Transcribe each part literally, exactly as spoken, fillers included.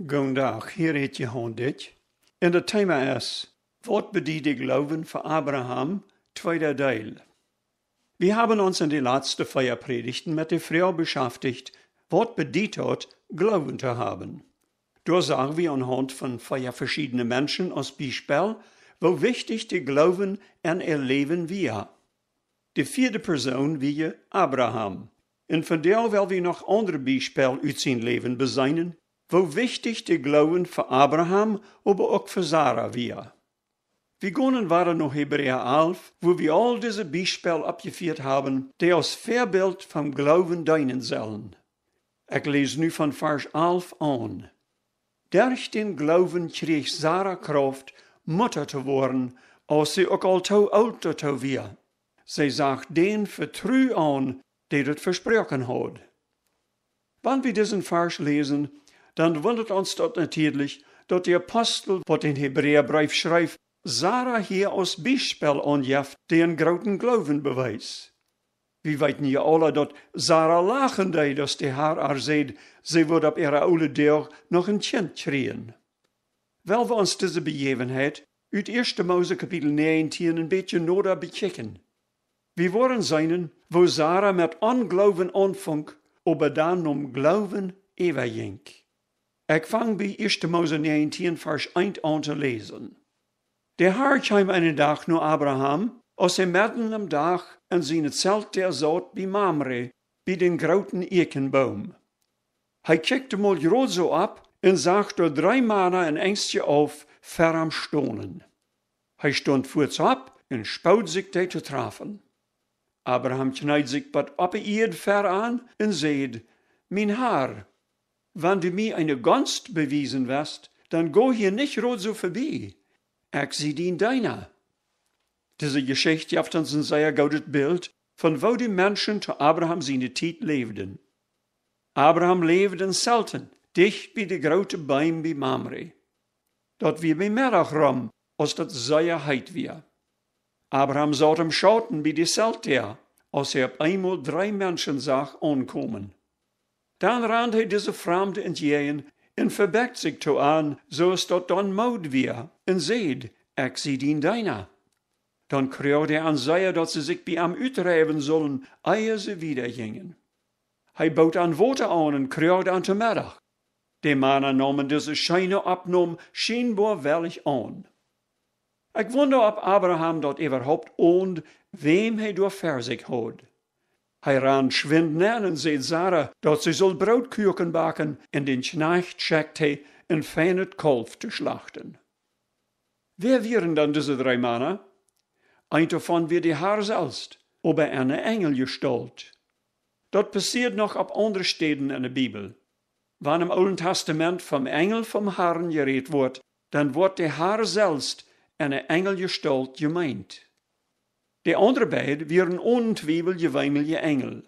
Gooden Dach, hia rät Johan Dyck. Un daut Thema es: Waut bediet de Gloowen fa Abraham? Tweeda Deel. Wie haben ons en de latste vea Prädichten met de Froag beschäftigt: Waut bediet daut, Gloowen to haben? Doa sagen wie aunhaunt von vea veschiedne Menschen aus Biespel, woo wichtich de Gloowen en äa Läwen wia. De vieede Persoon wia Abraham. Un vondoag well wie noch aundre Biespel ut sien Läwen beseenen, woo wichtich de Gloowen fa Abraham, oba uk fa Sara wia. Wie gonen wada no Hebräa alf, wua wie aul dise Biespel oppjefieet haben, dee aus Väabilt vom Gloowen deenen sellen. Ekj läs nu von Varsch alf aun. Derch dän Gloowen kjrieech Sara Krauft, Mutta to woaren, aus see uk aul too oolt doatoo wia. See sach dän Vetru aun, dee daut vesproaken haud. Wan wie disen Varsch läsen, dan wundat ons daut natieedlich, daut de Apostel, waut dän Hebräabreef schreef, Sara hia aus Biespel aunjeft, dee een grooten Gloowen bewees. Wie weeten je aula, daut Sara lachen deed, aus de Har ar säd, see wudd opp äare oole Doag noch een Kjint kjrieen. Well wie ons dise Bejäwenheit ut ieeschte Mose Kapitel näajentieen een bät noda bekjikjen. Wie woaren seenen, woo Sara met Ongloowen aunfunk, oba dan nom Gloowen äwajinkj. Ekj fang bie ieeschte Mose näajentieen Varsch eent aun to läsen. De Har kjeem eenen Dach no Abraham, aus hee medden aum Dach en sien Zelt doa saut bie Mamre, bie dän grooten Ieekjenboom. Hee kjikjt mol jrod soo opp un sach doa dree Mana en Enjstje auf ver am stonen. Hee stunt fuats opp un spood sikj dee to trafen. Abraham kjneed sikj bat oppe Ieed ver an un säd: Mien Har, wan du mie eene Gonst bewiesen west, dan go hia nich jrod soo verbie. Ekj sie dien Deena. Dise Jeschicht jeft ons een sea goodet Bilt von woo de Menschen to Abraham siene Tiet läwden. Abraham läwd en Zelten, dicht bie de groote Beem bie Mamre. Daut wia bie Meddach rom, aus daut sea heet wia. Abraham saut em Schauten bie de Zeltdäa, aus hee opp eemol dree Menschen sach aunkomen. Dan rand hee dise Framde entjäajen un vebekjt sikj to an, soo aus daut dan Mood wia, un säd: Ekj sie dien Deena. Dan kjrieech hee an sea, daut see sikj bie am utdreiwen sullen, ea see wieda jinjen. Hee boot an Wota aun un kjrieech an to Meddach. De Mana neemen dise scheene Oppnom schienboa wellich aun. Ekj wunda, auf Abraham daut äwahaupt aund, wäm hee doa ver sikj haud. Hee rand schwind nenn un säd Sara, daut see sull Brootkuaken backen, un dän Kjnajcht schekjt hee, een feinet Kaulf to schlachten. Wäa wieren dan dise dree Mana? Eent doavon wia de Har selfst, oba enne Enjeljestault. Daut passieed noch opp aundre Städen enne Bibel. Wan em Oolen Testament vom Enjel vom Harn jerät woat, dan woat de Har selfst enne Enjeljestault jemeent. De aundre beid wieren onen Twiewel jeweenelje Enjel.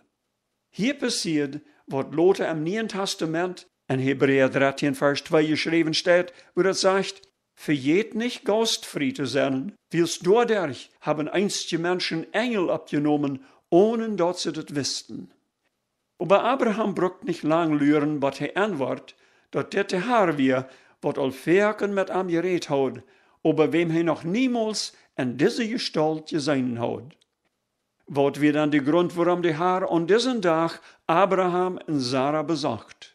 Hia passieed, waut lota em Nieen Testament, en Hebräa dartieen Varsch twee jeschräwen steit, wua daut sajcht: Vejät nich gaustfrie to sennen, wiels doaderch haben eenje Menschen Enjel oppjenomen, onen daut see daut wisten. Oba Abraham brukt nich lang luren, bat hee enwort, daut dit de Har wia, waut aul foaken met am jerät haud, oba wäm hee noch niemols en dise Jestault jeseenen haud. Waut wia dan de Grunt, wuarom de Har aun disen Dach Abraham un Sara besocht?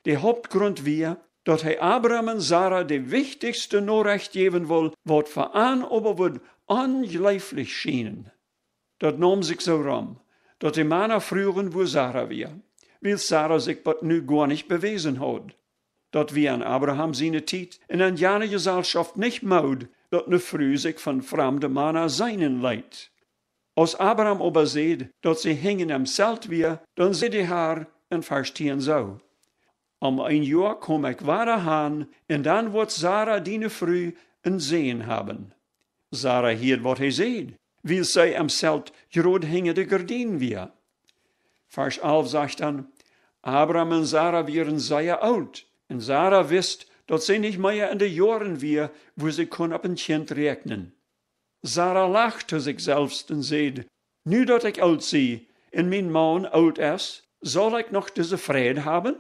De Hauptgrunt wia, daut hee Abraham un Sara de wichtichste Norecht jäwen wull, waut fa an oba wudd onjleeflich schienen. Daut neem sikj soo rom, daut de Mana fruagen, wua Sara wia, wiels Sara sikj bat nu goanich bewäsen haud. Daut wia en Abraham siene Tiet un en jane Jeselschoft nich Mood, daut ne Fru sikj von framde Mana seenen leet. Aus Abraham oba säd, daut see hinjen em Zelt wia, dan säd de Har en Varsch tieen soo: Om een Joa kom ekj wada han, un dan woat Sara, diene Fru, een Sän haben. Sara hieed, waut hee säd, wiels see em Zelt jrod hinja de Gardien wia. Varsch alf sajcht dan: Abraham un Sara wieren sea oolt, un Sara wist, daut see nich mea en de Joaren wia, wua see kunn opp een Kjint räakjnen. Sara lacht to sikj selfst un säd: Nu daut ekj oolt sie un mien Maun oolt es, saul ekj noch dise Freid haben?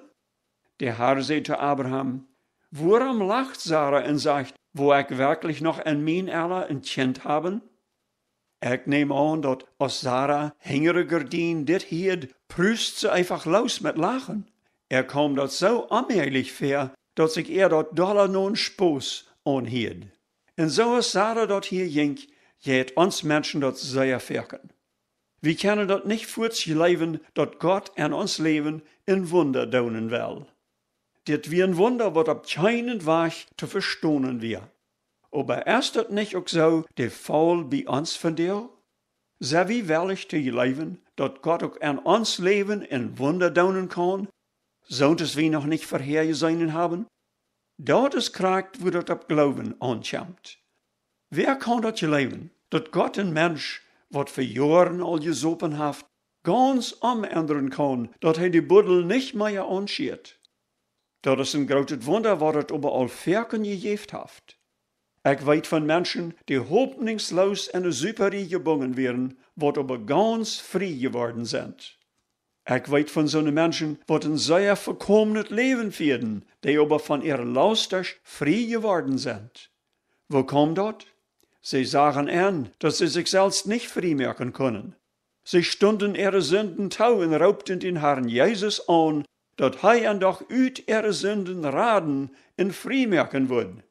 De Har säd to Abraham: Wuarom lacht Sara un sajcht: Woa ekj werkjlich noch en mien Ella een Kjint haben? Ekj näm aun, daut aus Sara hinjare Gardien dit hieed, prust see eefach loos met Lachen. Äa kjeem daut soo onmäajlich väa, daut sikj äa daut dolla no een Spos aunhieed. Un soo aus Sara daut hia jinkj, jeit ons Menschen daut sea foaken. Wie kjennen daut nich fuaz jleewen, daut Gott en ons Läwen een Wunda doonen well. Dit wia een Wunda, waut opp kjeenen Wajch to vestonen wia. Oba es daut nich uk soo de Faul bie ons vondoag? Sent wie wellich to jleewen, daut Gott uk en ons Läwen een Wunda doonen kaun, soont aus wie noch nich verhäa jeseenen haben? Daut es krakjt, wua daut opp Gloowen aunkjemt. Wäa kaun daut jleewen, daut Gott een Mensch, waut fa Joaren aul jesopen haft, gauns omendren kaun, daut hee de Buddel nich mea aunschieet? Daut es een grootet Wunda, waut daut oba aul foaken jejäft haft. Ekj weet von Menschen, dee hopninjsloos en de Suparie jebungen wieren, waut oba gauns frie jeworden sent. Ekj weet von soone Menschen, waut een sea vekomnet Läwen fieeden, dee oba von äare Laustasch frie jeworden sent. Woo kjeem daut? See sagen en, daut see sikj selfst nich frie moaken kunnen. See stunden äare Sinden too un roopten dän Harn Jesus aun, daut hee an doch ut äare Sinden raden un frie moaken wudd.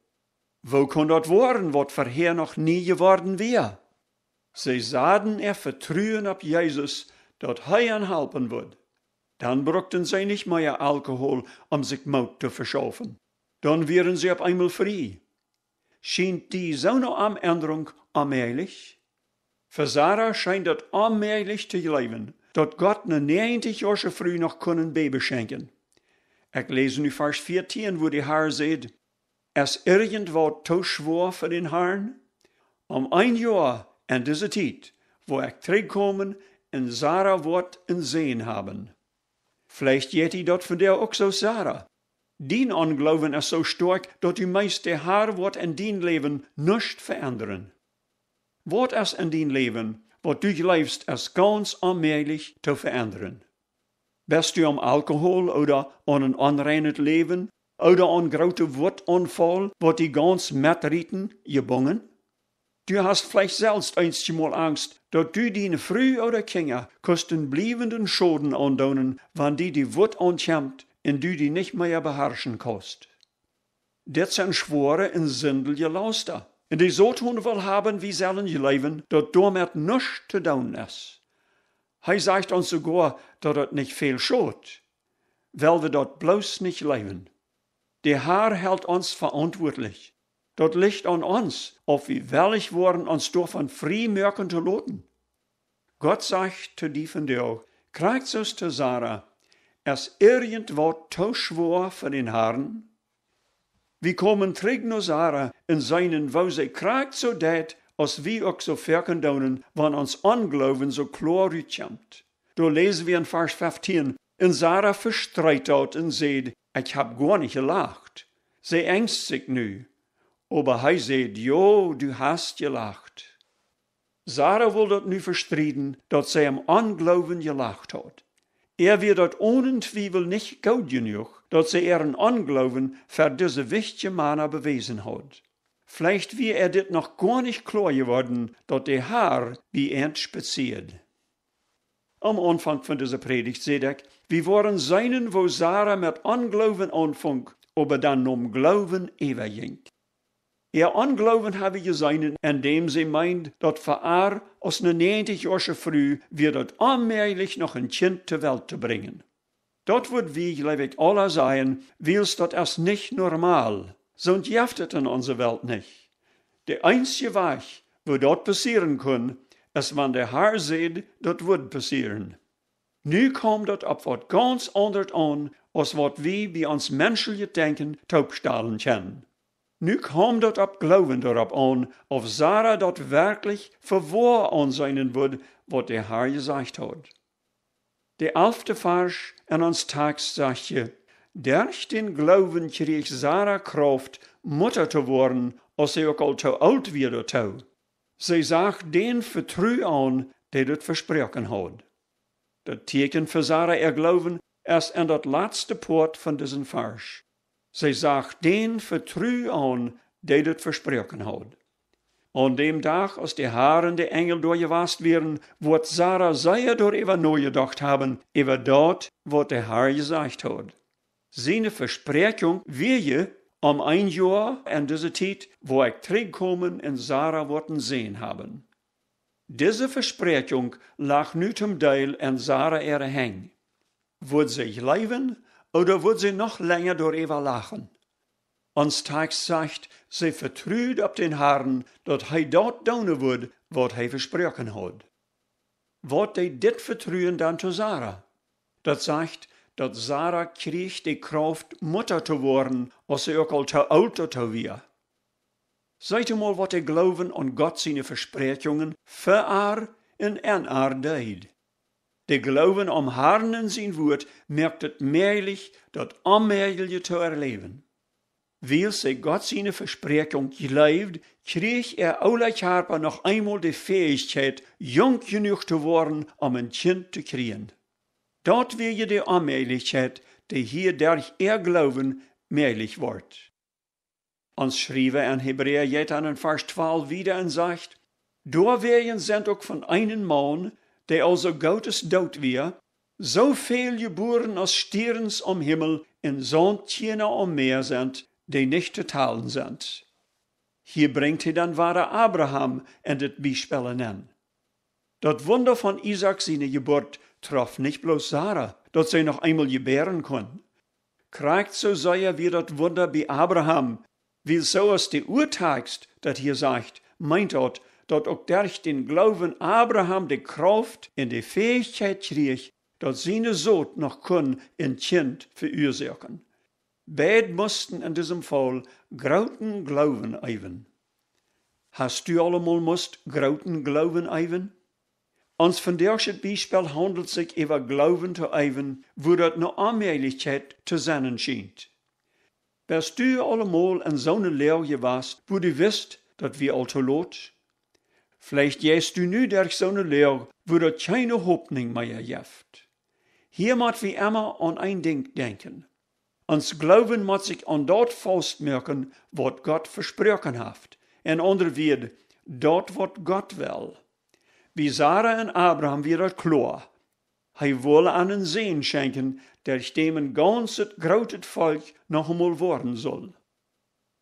Woo kunn daut woaren, waut verhäa noch nie jeworden wia? See saden äa Vetruen opp Jesus, daut hee an halpen wudd. Dan brukten see nich mea Alkohol, om sikj Moot to veschaufen. Dan wieren see opp eemol frie. Schient die soone Omendrunk onmäajlich? Fa Sara schient daut onmäajlich to jleewen, daut Gott ne näajentich Joasche Fru noch kunn een Bäbe schenkjen. Ekj läs nu Varsch vieetieen, wua de Har sajcht: Es irjentwaut too schwoa fa dän Harn? Om een Joa en dise Tiet woa ekj trigjkomen un Sara woat een Sän haben. Veleicht jeit die daut vondoag uk soo, Sara. Dien Ongloowen es soo stoakj, daut du meenst, de Har woat en dien Läwen nuscht veendren. Waut es en dien Läwen, waut du jleefst, es gauns onmäajlich to veendren? Best du aum Alkohol ooda aun een onreinet Läwen ooda aun groote Wutaunfaul, waut die gauns metrieten, jebungen? Du hast veleicht selfst eenjemol Angst, daut du diene Fru ooda Kjinja kaust een bliewenden Schoden aundoonen, wan die de Wut aunkjemt un du die nich mea beharschen kaust. Dit sent schwoare un sindje Lausta. Un de Soton well haben, wie sellen jleewen, daut doamet nuscht to doonen es. Hee sajcht ons soogoa, daut daut nich väl schot, well wie daut bloos nich jleewen. De Har helt ons veauntwuatlich. Daut licht aun ons, auf wie wellich woaren, ons doavon frie moaken to loten. Gott sajcht to die vondoag, krakjt soo aus to Sara: Es irjentwaut too schwoa fa dän Harn? Wie komen trigj no Sara un seenen, woo see krakjt soo deit, aus wie uk soo foaken doonen, wan ons Ongloowen soo kloa rutkjemt. Doa läs wie en Varsch feftieen: Un Sara vestreet daut un säd: Ekj hab goa nich jelacht. See enjst sikj nu. Oba hee säd: Jo, du hast jelacht. Sara wull daut nu vestrieden, daut see em Ongloowen jelacht haud. Äa wia daut onen Twiewel nich goot jenuach, daut see äaren Ongloowen ver dise wichtje Mana bewäsen haud. Veleicht wia äa dit noch goa nich kloa jeworden, daut de Har bie äant spazieed. Aum Aunfank von dise Prädicht säd ekj, wie woaren seenen, woo Sara met Ongloowen aunfunk, oba dan nom Gloowen äwajinkj. Äa Ongloowen hab wie jeseenen, endäm see meend, daut fa ar aus ne näajentich Joasche Fru wia daut onmäajlich, noch een Kjint to Welt to brinjen. Daut wudd wie, jleew ekj, aula sajen, wiels daut es nich normal. Soont jeft et en onse Welt nich. De eensje Wajch, woo daut passieren kunn, es wan de Har säd, daut wudd passieren. Nu kjeem daut opp waut gauns aundret aun, aus waut wie bie ons menscheljet Denkjen toopstalen kjennen. Nu kjeem daut opp Gloowen doaropp aun, auf Sara daut werkjlich fa woa aunseenen wudd, waut de Har jesajcht haud. De alfte Varsch en ons Takjst sajcht je: Derch dän Gloowen kjrieech Sara Krauft, Mutta to woaren, aus see uk aul too oolt wia doatoo. See sach dän Vetru aun, dee daut vesproaken haud. Daut Tieekjen fa Sara äa Gloowen es en daut latste Poat von disen Varsch. See sach dän Vetru aun, dee daut vesproaken haud. Aun däm Dach, aus de Harn un de Enjel doa jewast wieren, wort Sara sea doaräwa nojedocht haben, äwa daut, waut de Har jesajcht haud. Siene Vespräakjunk wia je: Om een Joa en dise Tiet woa ekj trigjkomen un Sara woat een Sän haben. Dise Vespräakjunk lach nu toom Deel en Sara äare Henj. Wudd see jleewen, ooda wudd see noch lenja doaräwa lachen? Ons Takst sajcht, see vetrud opp dän Harn, daut hee daut doonen wudd, waut hee vesproaken haud. Waut deed dit Vetruen dan to Sara? Daut sajcht, daut Sara kjrieech de Krauft, Mutta to woaren, aus see uk aul to oolt doatoo wia. Seet emol, waut de Gloowen aun Gott siene Vespräakjungen fa ar un en ar deed. De Gloowen aum Harn un sien Wuat moakt et mäajlich, daut Onmäajelje to erläwen. Wiels see Gott siene Vespräakjunk jleewd, kjrieech äa oola Kjarpa noch eemol de Fäichkjeit, junk jenuach to woaren, om een Kjint to kjrieen. Daut wia je de Onmäajlichkjeit, dee hia derch äa Gloowen mäajlich wort. Ons Schriewa en Hebräa jeit dan en Varsch twalf wieda un sajcht: Doawäajen sent uk von eenen Maun, dee aulsoo goot aus doot wia, soo väl jebuaren aus Stierns aum Himmel un Sauntkjarna aum Mäa sent, dee nich to talen sent. Hia brinjt hee dan wada Abraham en dit Biespel nenn. Daut Wunda von Isaak siene Jeburt troff nich bloos Sara, daut see noch eemol jebäaren kunn. Krakjt soo sea wia daut Wunda bie Abraham, wiels soo aus de Urtakst daut hia sajcht, meent daut, daut uk derch dän Gloowen Abraham de Krauft un de Fäichkjeit kjrieech, daut siene Sot noch kunn een Kjint veuasoaken. Beid musten en disem Faul grooten Gloowen eewen. Hast du aul emol must grooten Gloowen eewen? Ons vondoagschet Biespel haundelt sikj äwa Gloowen to eewen, wua daut ne Onmäajlichkjeit to sennen schient. Best du aul emol en soone Loag jewast, wua du wist, daut wia aul to lot? Veleicht jeist du nu derch soone Loag, wua daut kjeene Hopninj mea jeft. Hia mott wie emma aun een Dinkj denkjen. Ons Gloowen mott sikj aun daut faustmoaken, waut Gott vesproaken haft. En aundre Wieed, daut, waut Gott well. Bie Sara un Abraham wia daut kloa: Hee wull an een Sän schenkjen, derch däm een gaunzet grootet Volkj noch emol woaren sull.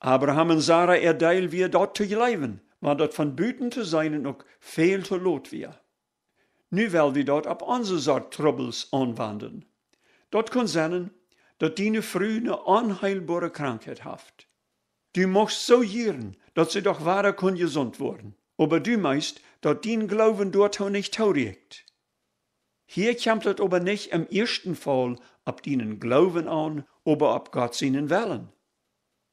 Abraham un Sara äa Deel wia daut to jleewen, wan daut von buten to seenen uk väl to lot wia. Nu well wie daut opp onse Sort Trubbels aunwanden. Daut kunn sennen, daut diene Fru ne onheelboare Krankheit haft. Du muchst soo jieren, daut see doch wada kunn jesunt woaren, oba du meist, daut dien Gloowen doatoo nich toorieekjt. Hia kjemt daut oba nich em ieeschten Faul opp dienen Gloowen aun, oba opp Gott sienen Wellen.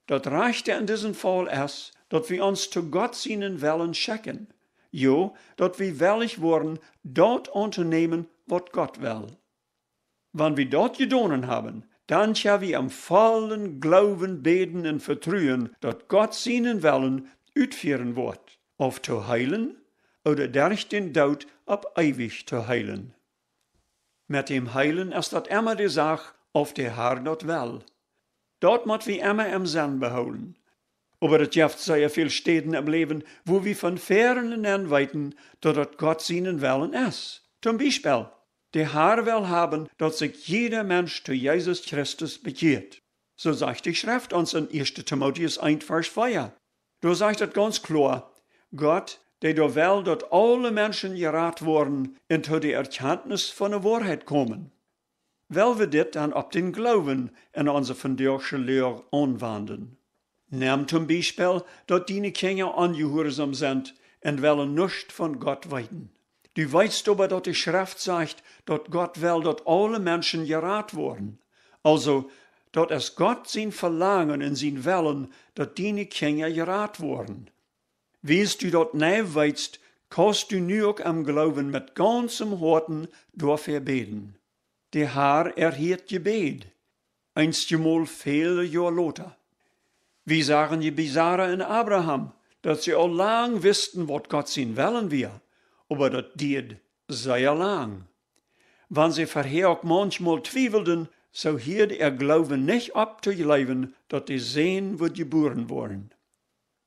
Daut rajchte en disen Faul es, daut wie ons to Gott sienen Wellen schekjen, jo, daut wie wellich woaren, daut auntonämen, waut Gott well. Wan wie daut jedonen haben, dan kjenn wie em vollen Gloowen bäden un vetruen, daut Gott sienen Wellen utfieren woat, auf to heelen ooda derch dän Doot opp eewich to heelen. Met däm Heelen es daut emma de Sach, auf de Har daut well. Daut mott wie emma em Senn behoolen. Oba daut jeft sea väl Städen em Läwen, wua wie von väaren aun weeten, daut daut Gott sienen Wellen es. Toom Biespel, de Har well haben, daut sikj jieda Mensch to Jesus Christus bekjieet. Soo sajcht de Schreft ons en ieeschte Timotäus eent Varsch vea. Doa sajcht daut gaunz kloa: Gott, dee doa well, daut aule Menschen jerat woaren un to de Erkjantnis von de Woarheit komen. Well wie dit dan opp dän Gloowen en onse vondoagsche Loag aunwanden? Nemm toom Biespel, daut diene Kjinja onjehuarsom sent un wellen nuscht von Gott weeten. Du weetst oba, daut de Schreft sajcht, daut Gott well, daut aule Menschen jerat woaren. Aulsoo, daut es Gott sien Velangen un sien Wellen, daut diene Kjinja jerat woaren. Wiels du daut nu weetst, kaust du nu uk em Gloowen met gaunzem Hoaten doafäa bäden. De Har erhieet Jebäd, eenjemol väle Joa lota. Wie sagen je bie Sara un Abraham, daut see aul lang wisten, waut Gott sien Wellen wia, oba daut dieed sea lang. Wan see verhäa uk maunchmol twiewelden, Soo hieed äa Gloowen nich opp to jleewen, daut de Sän wudd jebuaren woaren.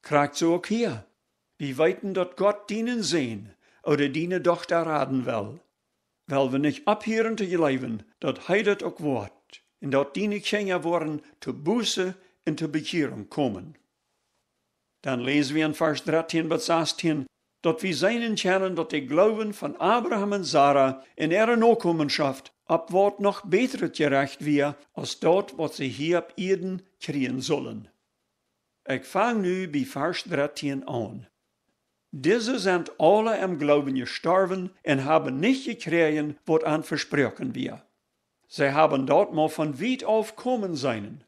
Krakjt soo uk hia. Wie weeten, daut Gott dienen Sän ooda diene Dochta raden well, well wie nich opphieren to jleewen, daut hee daut uk woat, un daut diene Kjinja woaren to Buße un to Bekjierunk komen. Dan läsen wie en Varsch dartieen bat sastieen, daut wie seenen kjennen, daut de Gloowen von Abraham un Sara un äare Nokomenschoft opp waut noch bätret jerecht wia, aus daut, waut see hia opp Ieed kjrieen sullen. Ekj fang nu bie Varsch dartieen aun. Dise sent aula em Gloowen jestorwen un haben nich jekjräajen, waut an vesproaken wia. See haben daut mau von wiet auf komen seenen.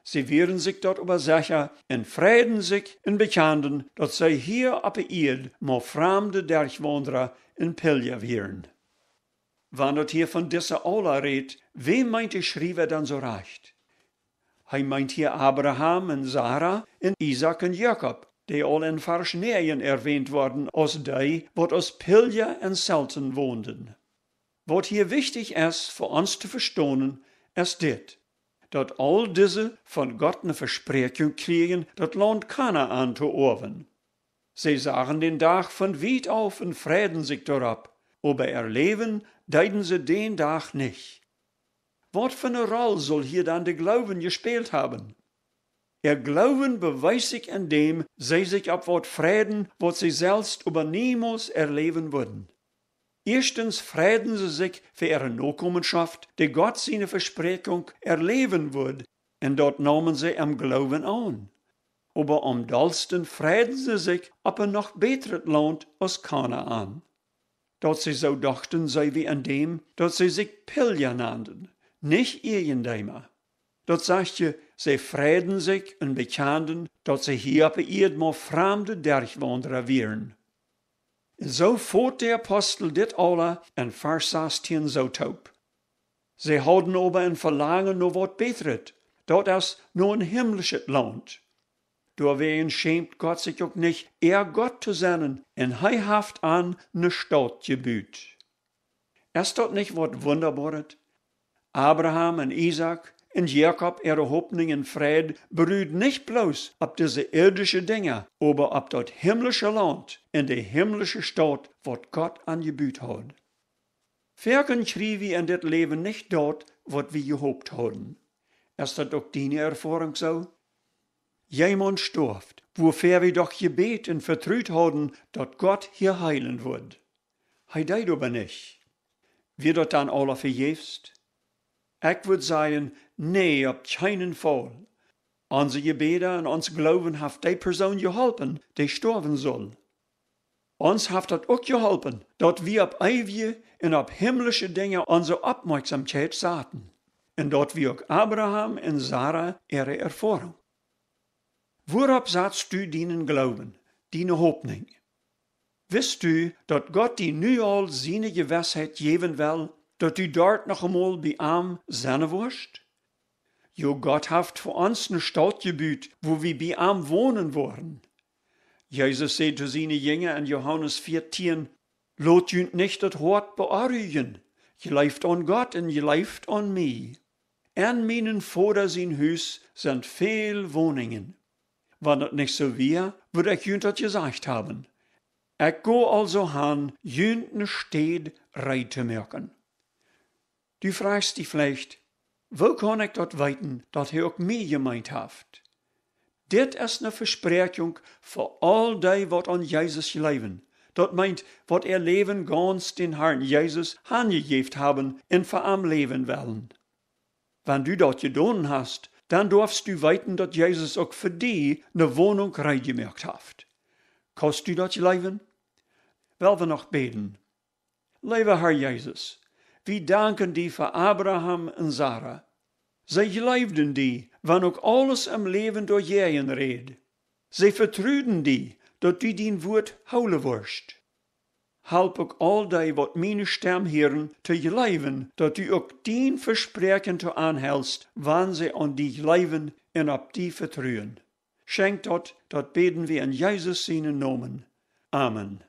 See wieren sikj daut oba secha un freiden sikj un bekjanden, daut see hia oppe Ieed mau framde Derchwaundra un Pilja wieren. Wan daut hia von dise aula rät, wäm meent de Schriewa dan soo rajcht? Hee meent hia Abraham un Sara un Isaak un Jakob, dee aul en Varsch näajen erwänt worden aus dee, waut aus Pilja un Zelten wonden. Waut hia wichtich es fa ons to vestonen, es dit, daut aul dise von Gott ne Vespräakjunk kjrieejen, daut Launt Kanaan to oawen. See sagen dän Dach von wiet auf un freiden sikj doaropp, oba erläwen deeden see dän Dach nich. Waut fa ne Roll sull hia dan de Gloowen jespält haben? Äa Gloowen bewees sikj en däm, see sikj opp waut freiden, waut see selfst oba niemols erläwen wudden. Ieeschtens freiden see sikj fa äare Nokomenschoft, dee Gott siene Vespräakjunk erläwen wudd, un daut neemen see em Gloowen aun. Oba aum dollsten freiden see sikj opp een noch bätret Launt aus Kanaan. Daut see soo dochten, see wie en däm, daut see sikj Pilja nanden, nich Ieejendeema. Daut sajcht je, see freiden sikj un bekjanden, daut see hia oppe Ieed mau framde Derchwaundra wieren. Un soo fot de Apostel dit aula en Varsch sastieen soo toop. See hauden oba een Velangen no waut bätret, daut es no een himlischet Launt. Doawäajen schämt Gott sikj uk nich, äa Gott to sennen, un hee haft an ne Staut jebut. Es daut nich waut Wundaboaret? Abraham un Isaak un Jakob äare Hopninj un Freid berud nich bloos opp dise irdische Dinja, oba opp daut himlische Launt un de himlische Staut, waut Gott an jebut haud. Foaken kjrie wie en dit Läwen nich daut, waut wie jehopt hauden. Es daut uk diene Erfoarunk soo? Jemaunt storf, wuafäa wie doch jebät un vetrut hauden, daut Gott hia heelen wudd. Hee deed oba nich. Wia daut dan aula vejäfst? Ekj wudd sajen, nä, opp kjeenen Faul. Onse Jebäda un ons Gloowen haft dee Persoon jeholpen, dee stoawen sull. Ons haft daut uk jeholpen, daut wie opp eewje un opp himlische Dinja onse Oppmoakjsomkjeit saten, un daut wie uk Abraham un Sara äare Erfoarunk. Wuaropp satst du dienen Gloowen, diene Hopninj? Wist du, daut Gott die nu aul siene Jewissheit jäwen well, daut du doa noch emol bie am sennen woascht? Jo, Gott haft fa ons ne Staut jebut, wua wie bie am wonen woaren. Jesus säd to siene Jinja en Johanes vieetieen: Lot junt nich daut Hoat beonrujen. Jleeft aun Gott un jleeft aun mie. En mienen Voda sien Hus sent väl Woninjen. Wan daut nich soo wia, wudd ekj junt daut jesajcht haben. Ekj go aulsoo han, junt ne Städ reed to moaken. Du frajchst die veleicht: Woo kaun ekj daut weeten, daut hee uk mie jemeent haft? Dit es ne Vespräakjunk fa aul dee, waut aun Jesus jleewen. Daut meent, waut äa Läwen gaunz dän Harn Jesus hanjejäft haben un fa am läwen wellen. Wan du daut jedonen hast, dan doafst du weeten, daut Jesus uk fa die ne Wonunk reed jemoakt haft. Kaust du daut jleewen? Well wie noch bäden. Leewa Har Jesus, wie danken die fa Abraham un Sara. See jleewden die, wan uk aules em Läwen doajäajen räd. See vetruden die, daut du dien Wuat hoolen wurscht. Halp uk aul dee, waut miene Stemm hieren, to jleewen, daut du uk dien Vespräakjen to aunhelst, wan see aun die jleewen un opp die vetruen. Schenkj daut, daut bäden wie en Jesus sienen Nomen. Amen.